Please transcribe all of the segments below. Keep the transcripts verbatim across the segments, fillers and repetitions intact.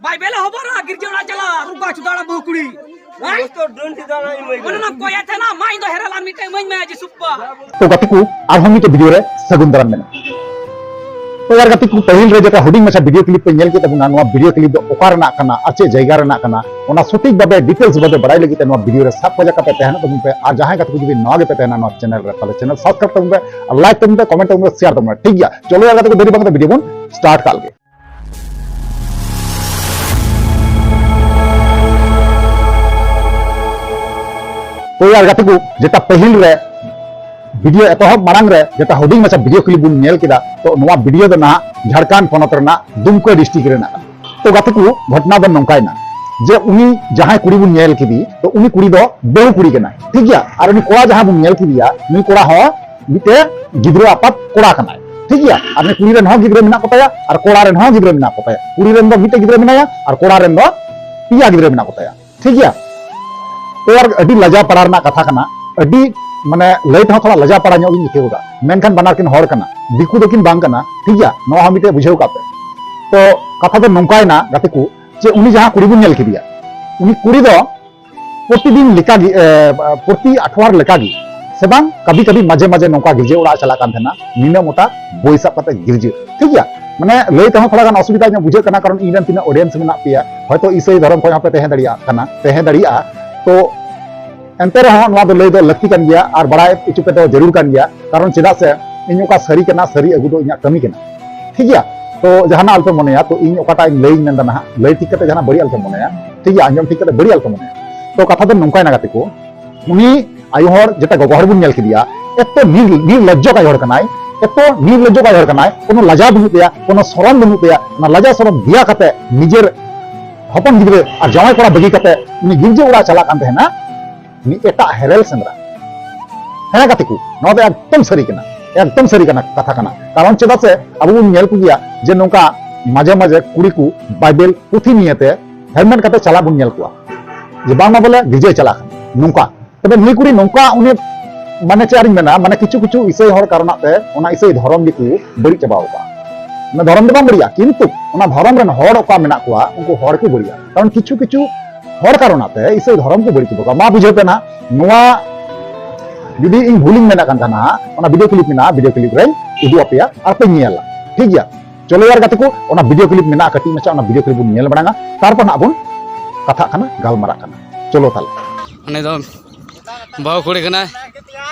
Bible ᱦᱚᱵᱚᱨᱟ, ᱜᱤᱨᱡᱟᱹ ᱚᱲᱟᱜ ᱪᱟᱞᱟᱜ, ᱨᱩᱜᱟ ᱪᱩᱫᱟᱲᱟ ᱵᱟᱹᱦᱩ ᱠᱩᱲᱤ᱾ ᱦᱮᱸ? ᱚᱱᱟ ᱱᱟᱢ ᱠᱚᱭᱟ ᱛᱟᱦᱮᱱᱟ, ᱢᱟ ᱤᱧ ᱫᱚ ᱦᱮᱨᱮᱞ ᱟᱨ ᱢᱤᱫᱴᱮᱡ ᱤᱢᱟᱹᱧ ᱢᱮ, ᱡᱤᱥᱩ ᱵᱟᱵᱟ᱾ ᱛᱚ ᱜᱟᱛᱮ ᱠᱚ, ᱟᱨᱦᱚᱸ ᱢᱤᱫᱴᱮᱡ ᱵᱷᱤᱰᱤᱭᱳ ᱨᱮ ᱥᱟᱹᱜᱩᱱ ᱫᱟᱨᱟᱢ ᱢᱮᱱᱟᱜᱼᱟ᱾ ᱛᱚ ᱭᱟᱨ ᱜᱟᱛᱮ ᱠᱚ, ᱯᱟᱹᱦᱤᱞ ᱨᱮ ᱡᱮᱴᱟ ᱦᱩᱰᱤᱧ ᱢᱟᱪᱷᱟ ᱵᱷᱤᱰᱤᱭᱳ ᱠᱞᱤᱯ ᱯᱮ ᱧᱮᱞ ᱠᱮᱫ ᱛᱟᱵᱚᱱᱟ, ᱱᱚᱣᱟ ᱵᱷᱤᱰᱤᱭᱳ ᱠᱞᱤᱯ ᱫᱚ ᱚᱠᱟ ᱨᱮᱱᱟᱜ ᱠᱟᱱᱟ ᱟᱨ ᱪᱮᱫ ᱡᱟᱭᱜᱟ ᱨᱮᱱᱟᱜ ᱠᱟᱱᱟ, ᱚᱱᱟ ᱥᱚᱴᱷᱤᱠ ᱵᱷᱟᱵᱮ ᱰᱤᱴᱮᱞᱥ ᱵᱷᱟᱵᱮ ᱵᱟᱲᱟᱭ ᱞᱟᱹᱜᱤᱫ ᱛᱮ ᱱᱚᱣᱟ ᱵᱷᱤᱰᱤᱭᱳ ᱨᱮ ᱥᱟᱵ ᱠᱚᱡᱟ ᱠᱟᱛᱮ ᱛᱟᱦᱮᱱ ᱛᱟᱵᱚᱱ ᱯᱮ᱾ ᱟᱨ ᱡᱟᱦᱟᱸᱭ ᱜᱟᱛᱮ ᱠᱚ ᱡᱩᱫᱤ ᱱᱟᱣᱟ ᱜᱮᱯᱮ ᱛᱟᱦᱮᱱᱟ ᱱᱚᱣᱟ ᱪᱮᱱᱮᱞ ᱨᱮ, ᱛᱟᱦᱚᱞᱮ ᱪᱮᱱᱮᱞ ᱥᱟᱵᱥᱠᱨᱟᱭᱤᱵ ᱛᱟᱵᱚᱱ ᱯᱮ, ᱟᱨ ᱞᱟᱭᱤᱠ ᱛᱟᱵᱚᱱ ᱯᱮ, ᱠᱚᱢᱮᱱᱴ ᱛᱟᱵᱚᱱ ᱯᱮ, ᱥᱮᱭᱟᱨ ᱛᱟᱵᱚᱱ ᱯᱮ, ᱴᱷᱤᱠ ᱜᱮᱭᱟ? ᱪᱚᱞᱚ ᱭᱟᱨ ᱜᱟᱛᱮ ᱠᱚ, ᱫᱮᱨᱤ ᱵᱟᱝ ᱠᱟᱛᱮ ᱵᱷᱤᱰᱤᱭᱳ ᱵᱚᱱ ᱥᱴᱟᱨᱴ ᱠᱟᱜ ᱞᱮᱜᱮ᱾ ᱛᱚ ᱭᱟᱨ ᱜᱟᱛᱮ ᱠᱚ, ᱡᱮᱴᱟ ᱯᱟᱹᱦᱤᱞ ᱨᱮ ᱵᱷᱤᱰᱤᱭᱳ ᱮᱛᱚᱦᱚᱵ ᱢᱟᱲᱟᱝ ᱨᱮ ᱡᱮᱴᱟ ᱦᱩᱰᱤᱧ ᱢᱟᱪᱷᱟ ᱵᱷᱤᱰᱤᱭᱳ ᱠᱞᱤᱯ ᱵᱚᱱ ᱧᱮᱞ ᱠᱮᱫᱟ, ᱛᱚ ᱱᱚᱣᱟ ᱵᱷᱤᱰᱤᱭᱳ ᱫᱚ ᱱᱟᱦᱟᱜ ᱡᱷᱟᱲᱠᱷᱚᱸᱰ ᱯᱚᱱᱚᱛ ᱨᱮᱱᱟᱜ ᱫᱩᱢᱠᱟᱹ ᱰᱤᱥᱴᱨᱤᱠᱴ ᱨᱮᱱᱟᱜ ᱠᱟᱱᱟ᱾ ᱛᱚ ᱜᱟᱛᱮ ᱠᱚ, ᱜᱷᱚᱴᱱᱟ ᱫᱚ ᱱᱚᱝᱠᱟᱭᱮᱱᱟ ᱡᱮ ᱩᱱᱤ ᱡᱟᱦᱟᱸᱭ ᱠᱩᱲᱤ ᱵᱚᱱ ᱧᱮᱞ ᱠᱮᱫᱮ, ᱛᱚ ᱩᱱᱤ ᱠᱩᱲᱤ ᱫᱚ ᱵᱟᱹᱦᱩ ᱠᱩᱲᱤ ᱠᱟᱱᱟᱭ, ᱴᱷᱤᱠ ᱜᱮᱭᱟ? ᱟᱨ ᱩᱱᱤ ᱠᱚᱲᱟ ᱡᱟᱦᱟᱸ ᱵᱚᱱ ᱧᱮᱞ ᱠᱮᱫᱮᱭᱟ, ᱱᱩᱭ ᱠᱚᱲᱟ ᱦᱚᱸ ᱢᱤᱫᱴᱮᱡ ᱜᱤᱫᱽᱨᱟᱹ ᱟᱯᱟᱛ ᱠᱚᱲᱟ ᱠᱟᱱᱟᱭ, ᱴᱷᱤᱠ ᱜᱮᱭᱟ? ᱟᱨ ᱩᱱᱤ ᱠᱩᱲᱤ ᱨᱮᱱ ᱦᱚᱸ ᱜᱤᱫᱽᱨᱟᱹ ᱢᱮᱱᱟᱜ ᱠᱚᱛᱟᱭᱟ ᱟᱨ ᱠᱚᱲᱟ ᱨᱮᱱ ᱦᱚᱸ ᱜᱤᱫᱽᱨᱟᱹ ᱢᱮᱱᱟᱜ ᱠᱚᱛᱟᱭᱟ, ᱠᱩᱲᱤ ᱨᱮᱱ ᱫᱚ ᱢᱤᱫᱴᱮᱡ ᱜᱤᱫᱽᱨᱟᱹ ᱢᱮᱱᱟᱭᱟ ᱟᱨ ᱠᱚᱲᱟ ᱨᱮᱱ ᱫᱚ ᱯᱮᱭᱟ ᱜᱤᱫᱽᱨᱟᱹ ᱢᱮᱱᱟᱜ ᱠᱚᱛᱟᱭᱟ, ᱴᱷᱤᱠ ᱜᱮᱭᱟ? ᱛᱚ ᱟᱨ ᱟᱹᱰᱤ ᱞᱟᱡᱟ ᱯᱟᱲᱟ ᱨᱮᱱᱟᱜ ᱠᱟᱛᱷᱟ ᱠᱟᱱᱟ, ᱟᱹᱰᱤ, ᱢᱟᱱᱮ, ᱞᱟᱹᱭ ᱛᱮᱦᱚᱸ ᱛᱷᱚᱲᱟ ᱞᱟᱡᱟ ᱯᱟᱲᱟ ᱧᱚᱜ ᱜᱤᱧ ᱟᱹᱭᱠᱟᱹᱣ ᱮᱫᱟ, ᱢᱮᱱᱠᱷᱟᱱ ᱵᱟᱱᱟᱨ ᱠᱤᱱ ᱦᱚᱲ ᱠᱟᱱᱟ, ᱫᱤᱠᱩ ᱫᱚᱠᱤᱱ ᱵᱟᱝ ᱠᱟᱱᱟ, ᱴᱷᱤᱠ ᱜᱮᱭᱟ? ᱱᱚᱣᱟ ᱦᱚᱸ ᱢᱤᱫᱴᱮᱡ ᱵᱩᱡᱷᱟᱹᱣ ᱠᱟᱜ ᱯᱮ᱾ ᱛᱚ ᱠᱟᱛᱷᱟ ᱫᱚ ᱱᱚᱝᱠᱟᱭᱮᱱᱟ ᱜᱟᱛᱮ ᱠᱚ, ᱡᱮ ᱩᱱᱤ ᱡᱟᱦᱟᱸ ᱠᱩᱲᱤ ᱵᱚᱱ ᱧᱮᱞ ᱠᱮᱫᱮᱭᱟ, ᱩᱱᱤ ᱠᱩᱲᱤ ᱫᱚ ᱯᱨᱚᱛᱤᱫᱤᱱ ᱞᱮᱠᱟᱜᱮ, ᱮ, ᱯᱨᱚᱛᱤ ᱟᱴᱷᱣᱟᱨ ᱞᱮᱠᱟᱜᱮ ᱥᱮ ᱵᱟᱝ, ᱠᱟᱵᱷᱤ ᱠᱟᱵᱷᱤ ᱢᱟᱡᱷᱮ ᱢᱟᱡᱷᱮ ᱱᱚᱝᱠᱟ ᱜᱤᱨᱡᱟᱹ ᱚᱲᱟᱜ ᱮ ᱪᱟᱞᱟᱜ ᱠᱟᱱ ᱛᱟᱦᱮᱱᱟ, ᱱᱤᱱᱟᱹ ᱢᱚᱴᱟ ᱵᱳᱭ ᱥᱟᱵ ᱠᱟᱛᱮ ᱜᱤᱨᱡᱟᱹ, ᱴᱷᱤᱠ ᱜᱮᱭᱟ? ᱢᱟᱱᱮ, ᱞᱟᱹᱭ ᱛᱮᱦᱚᱸ ᱛᱷᱚᱲᱟ ᱜᱟᱱ ᱚᱥᱩᱵᱤᱫᱷᱟ ᱧᱚᱜ ᱵᱩᱡᱷᱟᱹᱜ ᱠᱟᱱᱟ, ᱠᱟᱨᱚᱱ ᱤᱧ ᱨᱮᱱ ᱛᱤᱱᱟᱹᱜ ᱚᱰᱤᱭᱮᱱᱥ ᱢᱮᱱᱟᱜ ᱯᱮᱭᱟ, ᱦᱚᱭᱛᱳ ᱤᱥᱟᱹᱭ ᱫᱷᱚᱨᱚᱢ ᱠᱷᱚᱱ ᱦᱚᱸᱯᱮ ᱛᱟᱦᱮᱸ ᱫᱟᱲᱮᱭᱟᱜ ᱠᱟᱱᱟ, ᱛᱟᱦᱮᱸ ᱫᱟᱲᱮᱭᱟᱜᱼᱟ᱾ ᱛᱚ ᱮᱱᱛᱮ ᱨᱮᱦᱚᱸ ᱱᱚᱣᱟ ᱫᱚ ᱞᱟᱹᱭ ᱫᱚ ᱞᱟᱹᱠᱛᱤ ᱠᱟᱱ ᱜᱮᱭᱟ ᱟᱨ ᱵᱟᱲᱟᱭ ᱦᱚᱪᱚ ᱯᱮ ᱫᱚ ᱡᱟᱹᱨᱩᱲ ᱠᱟᱱ ᱜᱮᱭᱟ, ᱠᱟᱨᱚᱱ ᱪᱮᱫᱟᱜ ᱥᱮ ᱤᱧ ᱚᱠᱟ ᱥᱟᱹᱨᱤ ᱠᱟᱱᱟ, ᱥᱟᱹᱨᱤ ᱟᱹᱜᱩ ᱫᱚ ᱤᱧᱟᱹᱜ ᱠᱟᱹᱢᱤ ᱠᱟᱱᱟ, ᱴᱷᱤᱠ ᱜᱮᱭᱟ? ᱛᱚ ᱡᱟᱦᱟᱱᱟᱜ ᱟᱞᱚᱯᱮ ᱢᱚᱱᱮᱭᱟ, ᱛᱚ ᱤᱧ ᱚᱠᱟᱴᱟᱜ ᱤᱧ ᱞᱟᱹᱭ ᱤᱧ ᱢᱮᱱᱫᱟ ᱱᱟᱦᱟᱜ, ᱞᱟᱹᱭ ᱴᱷᱤᱠ ᱠᱟᱛᱮ ᱡᱟᱦᱟᱱᱟᱜ ᱵᱟᱹᱲᱤᱡ ᱟᱞᱚᱯᱮ ᱢᱚᱱᱮᱭᱟ, ᱴᱷᱤᱠ ᱜᱮᱭᱟ? ᱟᱸᱡᱚᱢ ᱴᱷᱤᱠ ᱠᱟᱛᱮ ᱵᱟᱹᱲᱤᱡ ᱟᱞᱚᱯᱮ ᱢᱚᱱᱮᱭᱟ᱾ ᱛᱚ ᱠᱟᱛᱷᱟ ᱫᱚ ᱱᱚᱝᱠᱟᱭᱮᱱᱟ ᱜᱟᱛᱮ ᱠᱚ, ᱩᱱᱤ ᱟᱭᱳ ᱦᱚᱲ, ᱡᱮᱴᱟ ᱜᱚᱜᱚ ᱦᱚᱲ ᱵᱚᱱ ᱧᱮᱞ ᱠᱮᱫᱮᱭᱟ, ᱮᱛᱚ ᱱᱤᱨ-, ᱱᱤᱨᱞᱚᱡᱡᱚ ᱟᱭᱳ ᱦᱚᱲ ᱠᱟᱱᱟᱭ, ᱮᱛᱚ ᱱᱤᱨᱞᱚᱡᱡᱚ ᱟᱭᱳ ᱦᱚᱲ ᱠᱟᱱᱟᱭ, ᱠᱳᱱᱳ ᱞᱟᱡᱟ ᱵᱟᱹᱱᱩᱜ ᱛᱟᱭᱟ, ᱠᱳᱱᱳ ᱥᱚᱨᱚᱢ ᱵᱟᱹᱱᱩᱜ ᱛᱟᱭᱟ᱾ ᱚᱱᱟ ᱞᱟᱡᱟ ᱥᱚᱨᱚᱢ ᱫᱮᱭᱟ ᱠᱟᱛᱮ ᱱᱤᱡᱮᱨ ᱦᱚᱯᱚᱱ ᱜᱤᱫᱽᱨᱟᱹ ᱟᱨ ᱡᱟᱶᱟᱭ ᱠᱚᱲᱟ ᱵᱟᱹᱜᱤ ᱠᱟᱛᱮ ᱩᱱᱤ ᱜᱤᱨᱡᱟᱹ ᱚᱲᱟᱜ ᱪᱟᱞᱟᱜ ᱠᱟᱱ ᱛᱟᱦᱮᱱᱟ, ᱢᱤᱫ ᱮᱴᱟᱜ ᱦᱮᱨᱮᱞ ᱥᱮᱸᱫᱽᱨᱟ᱾ ᱦᱮᱸ ᱜᱟᱛᱮ ᱠᱚ, ᱱᱚᱣᱟ ᱫᱚ ᱮᱠᱫᱚᱢ ᱥᱟᱹᱨᱤ ᱠᱟᱱᱟ, ᱮᱠᱫᱚᱢ ᱥᱟᱹᱨᱤ ᱠᱟᱱᱟ, ᱠᱟᱛᱷᱟ ᱠᱟᱱᱟ᱾ ᱠᱟᱨᱚᱱ ᱪᱮᱫᱟᱜ ᱥᱮ ᱟᱵᱚ ᱵᱚᱱ ᱧᱮᱞ ᱠᱚᱜᱮᱭᱟ ᱡᱮ ᱱᱚᱝᱠᱟ ᱢᱟᱡᱷᱮ ᱢᱟᱡᱷᱮ ᱠᱩᱲᱤ ᱠᱚ ᱵᱟᱭᱵᱮᱞ ᱯᱩᱛᱷᱤ ᱱᱤᱭᱮᱛᱮ ᱦᱮᱞᱢᱮᱴ ᱠᱟᱛᱮ ᱪᱟᱞᱟᱜ ᱵᱚᱱ ᱧᱮᱞ ᱠᱚᱣᱟ, ᱡᱮ ᱵᱟᱝᱢᱟ ᱵᱚᱞᱮ ᱜᱤᱨᱡᱟᱹᱭ ᱪᱟᱞᱟᱜ ᱠᱟᱱᱟ ᱱᱚᱝᱠᱟ᱾ ᱛᱚᱵᱮ ᱱᱩᱭ ᱠᱩᱲᱤ ᱱᱚᱝᱠᱟ ᱩᱱᱤ, ᱢᱟᱱᱮ ᱪᱮᱫ ᱟᱨᱤᱧ ᱢᱮᱱᱟ, ᱢᱟᱱᱮ ᱠᱤᱪᱷᱩ ᱠᱤᱪᱷᱩ ᱤᱥᱟᱹᱭ ᱦᱚᱲ ᱠᱟᱨᱚᱱᱟᱜ ᱛᱮ ᱚᱱᱟ ᱤᱥᱟᱹᱭ ᱫᱷᱚᱨᱚᱢ ᱜᱮᱠᱚ ᱵᱟᱹᱲᱤᱡ ᱪᱟᱵᱟᱣ ᱟᱠᱟᱫᱼᱟ᱾ ᱚᱱᱟ ᱫᱷᱚᱨᱚᱢ ᱫᱚ ᱵᱟᱝ ᱵᱟᱹᱲᱤᱡᱼᱟ, ᱠᱤᱱᱛᱩ ᱚᱱᱟ ᱫᱷᱚᱨᱚᱢ ᱨᱮᱱ ᱦᱚᱲ ᱚᱠᱟ ᱢᱮᱱᱟᱜ ᱠᱚᱣᱟ, ᱩᱱᱠᱩ ᱦᱚᱲ ᱠᱚ ᱵᱟᱹᱲᱤᱡᱼᱟ᱾ ᱠᱟᱨᱚᱱ ᱠᱤᱪᱷᱩ ᱠᱤᱪᱷᱩ ᱦᱚᱲ ᱠᱟᱨᱚᱱᱟᱜ ᱛᱮ ᱤᱥᱟᱹᱭ ᱫᱷᱚᱨᱚᱢ ᱠᱚ ᱵᱟᱹᱲᱤᱡ ᱪᱟᱵᱟ ᱠᱚᱣᱟ᱾ ᱢᱟ ᱵᱩᱡᱷᱟᱹᱣ ᱯᱮ ᱱᱟᱦᱟᱜ, ᱱᱚᱣᱟ ᱡᱩᱫᱤ ᱤᱧ ᱵᱷᱩᱞᱤᱧ ᱢᱮᱱᱮᱫ ᱠᱟᱱ ᱠᱷᱟᱱ ᱱᱟᱦᱟᱜ, ᱚᱱᱟ ᱵᱷᱤᱰᱤᱭᱳ ᱠᱞᱤᱯ ᱢᱮᱱᱟᱜᱼᱟ, ᱵᱷᱤᱰᱤᱭᱳ ᱠᱞᱤᱯ ᱨᱮᱧ ᱩᱫᱩᱜ ᱟᱯᱮᱭᱟ ᱟᱨ ᱯᱮ ᱧᱮᱞᱟ, ᱴᱷᱤᱠ ᱜᱮᱭᱟ? ᱪᱚᱞᱚ ᱭᱟᱨ ᱜᱟᱛᱮ ᱠᱚ, ᱚᱱᱟ ᱵᱷᱤᱰᱤᱭᱳ ᱠᱞᱤᱯ ᱢᱮᱱᱟᱜᱼᱟ, ᱠᱟᱹᱴᱤᱡ ᱢᱟᱪᱷᱟ, ᱚᱱᱟ ᱵᱷᱤᱰᱤᱭᱳ ᱠᱞᱤᱯ ᱵᱚᱱ ᱧᱮᱞ ᱢᱟᱲᱟᱝᱟ, ᱛᱟᱨᱯᱚᱨ ᱱᱟᱦᱟᱜ ᱵᱚᱱ ᱠᱟᱛᱷᱟᱜ ᱠᱟᱱᱟ, ᱜᱟᱞᱢᱟᱨᱟᱜ ᱠᱟᱱᱟ᱾ ᱪᱚᱞᱚ ᱛᱟᱦᱞᱮ᱾ ᱩᱱᱤ ᱫᱚ ᱵᱟᱹᱦᱩ ᱠᱩᱲᱤ ᱠᱟᱱᱟᱭ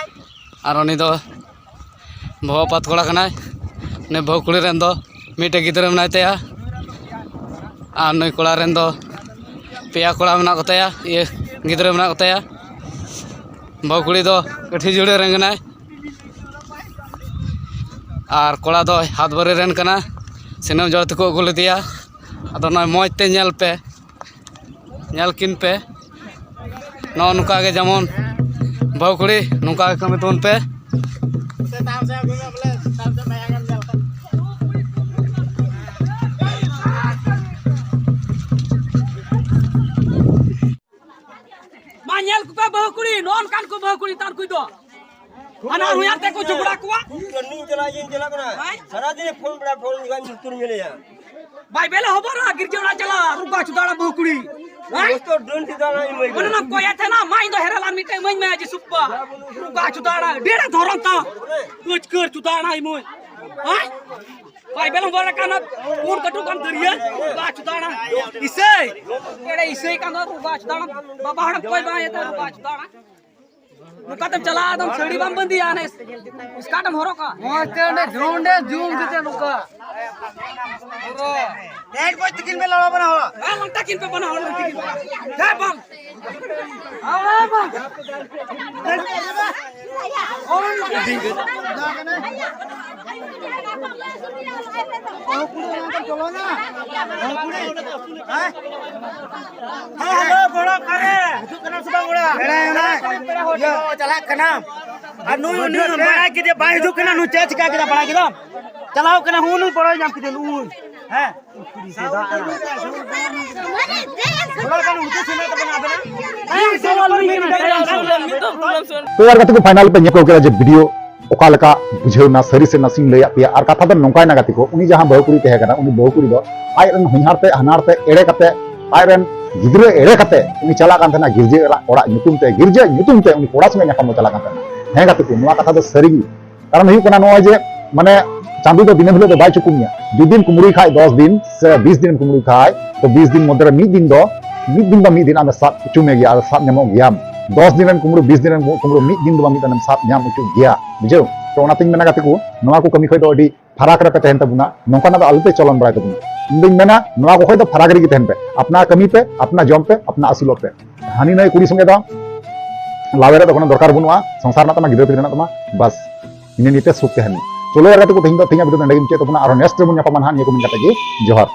ᱟᱨ ᱩᱱᱤ ᱫᱚ ᱵᱟᱹᱦᱩ ᱟᱯᱟᱛ ᱠᱚᱲᱟ ᱠᱟᱱᱟᱭ᱾ ᱩᱱᱤ ᱵᱟᱹᱦᱩ ᱠᱩᱲᱤ ᱨᱮᱱ ᱫᱚ ᱢᱤᱫᱴᱮᱡ ᱜᱤᱫᱽᱨᱟᱹ ᱢᱮᱱᱟᱭ ᱛᱟᱭᱟ ᱟᱨ ᱱᱩᱭ ᱠᱚᱲᱟ ᱨᱮᱱ ᱫᱚ ᱯᱮᱭᱟ ᱠᱚᱲᱟ ᱢᱮᱱᱟᱜ ᱠᱚᱛᱟᱭᱟ, ᱤᱭᱟᱹ, ᱜᱤᱫᱽᱨᱟᱹ ᱢᱮᱱᱟᱜ ᱠᱚᱛᱟᱭᱟ᱾ ᱵᱟᱹᱦᱩ ᱠᱩᱲᱤ ᱫᱚ ᱠᱟᱹᱴᱷᱤᱡ ᱡᱩᱲᱟᱹ ᱨᱮᱱ ᱠᱟᱱᱟᱭ ᱟᱨ ᱠᱚᱲᱟ ᱫᱚ ᱦᱟᱛ ᱵᱟᱹᱨᱤ ᱨᱮᱱ ᱠᱟᱱᱟ᱾ ᱥᱤᱱᱟᱹᱢ ᱡᱚᱲ ᱛᱮᱠᱚ ᱟᱹᱜᱩ ᱞᱮᱫᱮᱭᱟ᱾ ᱟᱫᱚ ᱱᱚᱜᱼᱚᱭ ᱢᱚᱡᱽ ᱛᱮ ᱧᱮᱞ ᱯᱮ, ᱧᱮᱞ ᱠᱤᱱ ᱯᱮ᱾ ᱱᱚᱜᱼᱚ ᱱᱚᱝᱠᱟ ᱜᱮ ᱡᱮᱢᱚᱱ ᱵᱟᱹᱦᱩ ᱠᱩᱲᱤ ᱱᱚᱝᱠᱟ ᱜᱮ ᱠᱟᱹᱢᱤ ᱛᱟᱵᱚᱱ ᱯᱮ᱾ ᱢᱟ ᱧᱮᱞ ᱠᱚᱯᱮ ᱵᱟᱹᱦᱩ ᱠᱩᱲᱤ, ᱱᱚᱜᱼᱚ ᱱᱚᱝᱠᱟᱱ ᱠᱚ ᱵᱟᱹᱦᱩ ᱠᱩᱲᱤ ᱛᱟᱨ ᱠᱚ ᱫᱚ᱾ ᱦᱟᱱᱟ ᱦᱩᱭᱟᱨ ᱛᱮ ᱠᱚ ᱡᱷᱚᱜᱽᱲᱟ ᱠᱚᱣᱟ᱾ ᱤᱧ ᱪᱟᱞᱟᱜ, ᱤᱧ ᱪᱟᱞᱟᱜ ᱠᱟᱱᱟ᱾ ᱦᱮᱸ? ᱥᱟᱨᱟ ᱫᱤᱱ ᱯᱷᱳᱱ ᱵᱮᱲᱟ ᱯᱷᱳᱱ ᱡᱚᱜᱟᱧ ᱧᱩᱛᱩᱢ ᱧᱮᱞᱮᱭᱟ᱾ ᱵᱟᱭ ᱵᱮᱞᱮ ᱦᱚᱵᱚᱨᱟ, ᱜᱤᱨᱡᱟᱹ ᱚᱲᱟᱜ ᱪᱟᱞᱟᱜ, ᱨᱩᱜᱟ ᱪᱩᱫᱟᱲᱟ ᱵᱟᱹᱦᱩ ᱠᱩᱲᱤ᱾ ᱦᱮᱸ? ᱡᱚᱛᱚ ᱰᱟᱹᱱ ᱪᱩᱫᱟᱲᱟ ᱤᱧ ᱢᱟᱹᱭ᱾ ᱚᱱᱟ ᱱᱟᱢ ᱠᱚᱭᱟ ᱛᱟᱦᱮᱱᱟ, ᱢᱟ ᱤᱧ ᱫᱚ ᱦᱮᱨᱟᱞᱟ ᱢᱤᱫᱴᱮᱱ ᱤᱢᱟᱹᱧ ᱢᱮ, ᱡᱤᱥᱩ ᱵᱟᱵᱟ᱾ ᱨᱩᱜᱟ ᱪᱩᱫᱟᱲᱟ, ᱰᱮᱲᱟ ᱫᱷᱚᱨᱚᱢ ᱛᱟᱢ᱾ ᱟᱹᱪᱠᱟᱹᱨ ᱪᱩᱫᱟᱲᱟ ᱤᱢᱟᱹᱧ᱾ ᱦᱮᱸ? ᱵᱟᱭ ᱵᱮᱞᱮ ᱦᱚᱵᱚᱨ ᱠᱟᱱᱟ, ᱯᱩᱱ ᱠᱟᱹᱴᱩᱵ ᱠᱟᱱ ᱫᱟᱹᱨᱭᱟᱹ, ᱨᱩᱜᱟ ᱪᱩᱫᱟᱲᱟ᱾ ᱤᱥᱟᱹᱭ᱾ ᱮᱲᱮ ᱤᱥᱟᱹᱭ ᱠᱟᱱ ᱫᱚ ᱨᱩᱜᱟ ᱪᱩᱫᱟᱲᱟ᱾ ᱵᱟᱵᱟ ᱦᱚᱲ ᱠᱚᱭ ᱵᱟᱝ ᱮᱛᱟ ᱨᱩᱜᱟ ᱪᱩᱫᱟᱲᱟ᱾ ᱱᱚᱝᱠᱟ ᱛᱮᱢ ᱪᱟᱞᱟᱜᱼᱟ, ᱟᱫᱚᱢ ᱥᱟᱹᱲᱤ ᱵᱟᱢ ᱵᱟᱸᱫᱮᱭᱟ, ᱦᱟᱱᱮ ᱥᱠᱟᱨᱴ ᱮᱢ ᱦᱚᱨᱚᱜᱟ᱾ ᱢᱚᱡᱽ ᱛᱮ ᱚᱸᱰᱮ ᱡᱷᱩᱢ ᱰᱮ ᱡᱷᱩᱢ ᱠᱟᱛᱮ ᱱᱚᱝᱠᱟ᱾ ᱦᱮᱡ ᱵᱚᱡ ᱛᱤᱠᱤᱱ ᱯᱮ ᱞᱟᱲᱟᱣ ᱵᱟᱱᱟ ᱦᱚᱲ᱾ ᱦᱮᱸ, ᱞᱟᱝᱴᱟ ᱠᱤᱱ ᱯᱮ ᱵᱟᱱᱟ ᱦᱚᱲ, ᱞᱟᱝᱴᱟ ᱠᱤᱱ ᱯᱮ᱾ ᱦᱮᱸ, ᱵᱟᱝ᱾ ᱦᱮᱸ, ᱵᱟᱝ᱾ ᱦᱮᱸ, ᱦᱮᱞᱳ, ᱵᱚᱲᱚ ᱚᱠᱟᱨᱮ? ᱦᱤᱡᱩᱜ ᱠᱟᱱᱟᱢ ᱥᱮ ᱵᱟᱝ ᱚᱲᱟᱜ? ᱮᱲᱮ, ᱚᱱᱟ, ᱤᱭᱟᱹ, ᱪᱟᱞᱟᱜ ᱠᱟᱱᱟᱢ᱾ ᱟᱨ ᱱᱩᱭ, ᱱᱩᱭ ᱵᱟᱲᱟᱭ ᱠᱮᱫᱮ, ᱵᱟᱭ ᱦᱤᱡᱩᱜ ᱠᱟᱱᱟ, ᱱᱩᱭ ᱪᱮᱫ ᱪᱤᱠᱟ ᱠᱮᱫᱟ, ᱵᱟᱲᱟᱭ ᱠᱮᱫᱟᱢ? ᱪᱟᱞᱟᱣ ᱠᱟᱱᱟ, ᱦᱩ, ᱱᱩᱭ ᱵᱚᱲᱚᱭ ᱧᱟᱢ ᱠᱮᱫᱮ, ᱱᱩᱭ᱾ ᱦᱮᱸ᱾ ᱵᱚᱲᱚ ᱠᱟᱱᱟ, ᱩᱱᱠᱩ ᱥᱮᱱ ᱛᱟᱵᱚᱱᱟ, ᱟᱵᱮᱱᱟᱜ᱾ ᱦᱮᱸ, ᱥᱮ ᱵᱚᱞ ᱢᱤᱫ ᱠᱟᱱᱟ, ᱴᱟᱭᱤᱢ ᱥᱚᱞ᱾ ᱢᱤᱫ ᱫᱚ ᱯᱨᱚᱵᱞᱮᱢ ᱥᱚᱞ᱾ ᱛᱚ ᱭᱟᱨ ᱜᱟᱛᱮ ᱠᱚ, ᱯᱷᱟᱭᱱᱟᱞ ᱯᱮ ᱧᱮᱞ ᱠᱮᱫᱟ ᱡᱮ ᱵᱷᱤᱰᱤᱭᱳ ᱚᱠᱟ ᱞᱮᱠᱟ ᱵᱩᱡᱷᱟᱹᱣ ᱱᱟ, ᱥᱟᱹᱨᱤ ᱥᱮ ᱱᱟᱥᱮᱧ ᱞᱟᱹᱭᱟᱫ ᱯᱮᱭᱟ᱾ ᱟᱨ ᱠᱟᱛᱷᱟ ᱫᱚ ᱱᱚᱝᱠᱟᱭᱱᱟ ᱜᱟᱛᱮ ᱠᱚ, ᱩᱱᱤ ᱡᱟᱦᱟᱸ ᱵᱟᱹᱦᱩ ᱠᱩᱲᱤ ᱛᱟᱦᱮᱸ ᱠᱟᱱᱟ, ᱩᱱᱤ ᱵᱟᱹᱦᱩ ᱠᱩᱲᱤ ᱫᱚ ᱟᱡ ᱨᱮᱱ ᱦᱚᱧᱦᱟᱨ ᱛᱮ ᱦᱟᱱᱦᱟᱨ ᱛᱮ ᱮᱲᱮ ᱠᱟᱛᱮ, ᱟᱡ ᱨᱮᱱ ᱜᱤᱫᱽᱨᱟᱹ ᱮᱲᱮ ᱠᱟᱛᱮ ᱩᱱᱤ ᱪᱟᱞᱟᱜ ᱠᱟᱱ ᱛᱟᱦᱮᱱᱟ ᱜᱤᱨᱡᱟᱹ ᱚᱲᱟᱜ, ᱚᱲᱟᱜ ᱧᱩᱛᱩᱢ ᱛᱮ, ᱜᱤᱨᱡᱟᱹ ᱧᱩᱛᱩᱢ ᱛᱮ ᱩᱱᱤ ᱠᱚᱲᱟ ᱥᱚᱸᱜᱮ ᱧᱟᱯᱟᱢ ᱫᱚ ᱪᱟᱞᱟᱜ ᱠᱟᱱ ᱛᱟᱦᱮᱱᱟ᱾ ᱦᱮᱸ ᱜᱟᱛᱮ ᱠᱚ, ᱱᱚᱣᱟ ᱠᱟᱛᱷᱟ ᱫᱚ ᱥᱟᱹᱨᱤ ᱜᱮ᱾ ᱠᱟᱨᱚᱱ ᱦᱩᱭᱩᱜ ᱠᱟᱱᱟ ᱱᱚᱜᱼᱚᱭ ᱡᱮ, ᱢᱟᱱᱮ, ᱪᱟᱸᱫᱳ ᱫᱚ ᱫᱤᱱᱟᱹᱢ ᱦᱤᱞᱳᱜ ᱫᱚ ᱵᱟᱭ ᱪᱩᱠᱩᱢ ᱢᱮᱭᱟ᱾ ᱡᱩᱫᱤᱢ ᱠᱩᱢᱲᱩᱭ ᱠᱷᱟᱡ ᱫᱚᱥ ᱫᱤᱱ ᱥᱮ ᱵᱤᱥ ᱫᱤᱱᱮᱢ ᱠᱩᱢᱲᱩᱭ ᱠᱷᱟᱡ, ᱛᱚ ᱵᱤᱥ ᱫᱤᱱ ᱢᱚᱫᱽᱫᱷᱮ ᱨᱮ ᱢᱤᱫ ᱫᱤᱱ ᱫᱚ, ᱢᱤᱫ ᱫᱤᱱ ᱵᱟ ᱢᱤᱫ ᱫᱤᱱ ᱟᱢᱮ ᱥᱟᱵ ᱦᱚᱪᱚ ᱢᱮ ᱜᱮᱭᱟ, ᱟᱨ ᱥᱟᱵ ᱧᱟᱢᱚᱜ ᱜᱮᱭᱟᱢ᱾ ᱫᱚᱥ ᱫᱤᱱ ᱨᱮᱱ ᱠᱩᱢᱲᱩ, ᱵᱤᱥ ᱫᱤᱱ ᱨᱮᱱ ᱠᱩᱢᱲᱩ ᱢᱤᱫ ᱫᱤᱱ ᱫᱚ ᱵᱟ ᱢᱤᱫ ᱫᱤᱱ ᱮᱢ ᱥᱟᱵ ᱧᱟᱢ ᱦᱚᱪᱚᱜ ᱜᱮᱭᱟ, ᱵᱩᱡᱷᱟᱹᱣ? ᱛᱚ ᱚᱱᱟᱛᱤᱧ ᱢᱮᱱᱟ ᱜᱟᱛᱮ ᱠᱚ, ᱱᱚᱣᱟ ᱠᱚ ᱠᱟᱹᱢᱤ ᱠᱷᱚᱡ ᱫᱚ ᱟᱹᱰᱤ ᱯᱷᱟᱨᱟᱠ ᱨᱮᱯᱮ ᱛᱟᱦᱮᱱ ᱛᱟᱵᱚᱱᱟ, ᱱᱚᱝᱠᱟᱱᱟᱜ ᱫᱚ ᱟᱞᱚᱯᱮ ᱪᱚᱞᱚᱱ ᱵᱟᱲᱟᱭ ᱛᱟᱵᱚᱱᱟ᱾ ᱤᱧ ᱫᱚᱧ ᱢᱮᱱᱟ ᱱᱚᱣᱟ ᱠᱚ ᱠᱷᱚᱡ ᱫᱚ ᱯᱷᱟᱨᱟᱠ ᱨᱮᱜᱮ ᱛᱟᱦᱮᱱ ᱯᱮ, ᱟᱯᱱᱟᱨ ᱠᱟᱹᱢᱤ ᱯᱮ, ᱟᱯᱱᱟᱨ ᱡᱚᱢ ᱯᱮ, ᱟᱯᱱᱟᱨ ᱟᱹᱥᱩᱞᱚᱜ ᱯᱮ᱾ ᱦᱟᱹᱱᱤ ᱱᱟᱹᱭ ᱠᱩᱲᱤ ᱥᱚᱸᱜᱮ ᱫᱚ ᱞᱟᱣᱮᱨᱚᱜ ᱫᱚ ᱠᱳᱱᱳ ᱫᱚᱨᱠᱟᱨ ᱵᱟᱹᱱᱩᱜᱼᱟ, ᱥᱚᱝᱥᱟᱨ ᱢᱮᱱᱟᱜ ᱛᱟᱢᱟ, ᱜᱤᱫᱽᱨᱟᱹ ᱯᱤᱫᱽᱨᱟᱹ ᱢᱮᱱᱟᱜ ᱛᱟᱢᱟ, ᱵᱟᱥ᱾ ᱤᱱᱟᱹ ᱱᱤᱭᱮᱛᱮ ᱥᱩᱠ ᱛᱟᱦᱮᱱ ᱢᱮ᱾ ᱪᱚᱞᱚ ᱭᱟᱨ ᱜᱟᱛᱮ ᱠᱚ, ᱛᱮᱦᱮᱧ ᱫᱚ, ᱛᱮᱦᱮᱧᱟᱜ video ᱫᱚ ᱱᱚᱸᱰᱮ ᱜᱮ ᱢᱩᱪᱟᱹᱫ ᱛᱟᱵᱚᱱᱟ᱾ ᱟᱨᱦᱚᱸ next ᱨᱮᱵᱚᱱ ᱧᱟᱯᱟᱢᱟ ᱱᱟᱦᱟᱜ ᱱᱤᱭᱟᱹ ᱠᱚ ᱢᱮᱱ ᱠᱟᱛᱮ ᱜᱮ᱾ ᱡᱚᱦᱟᱨ᱾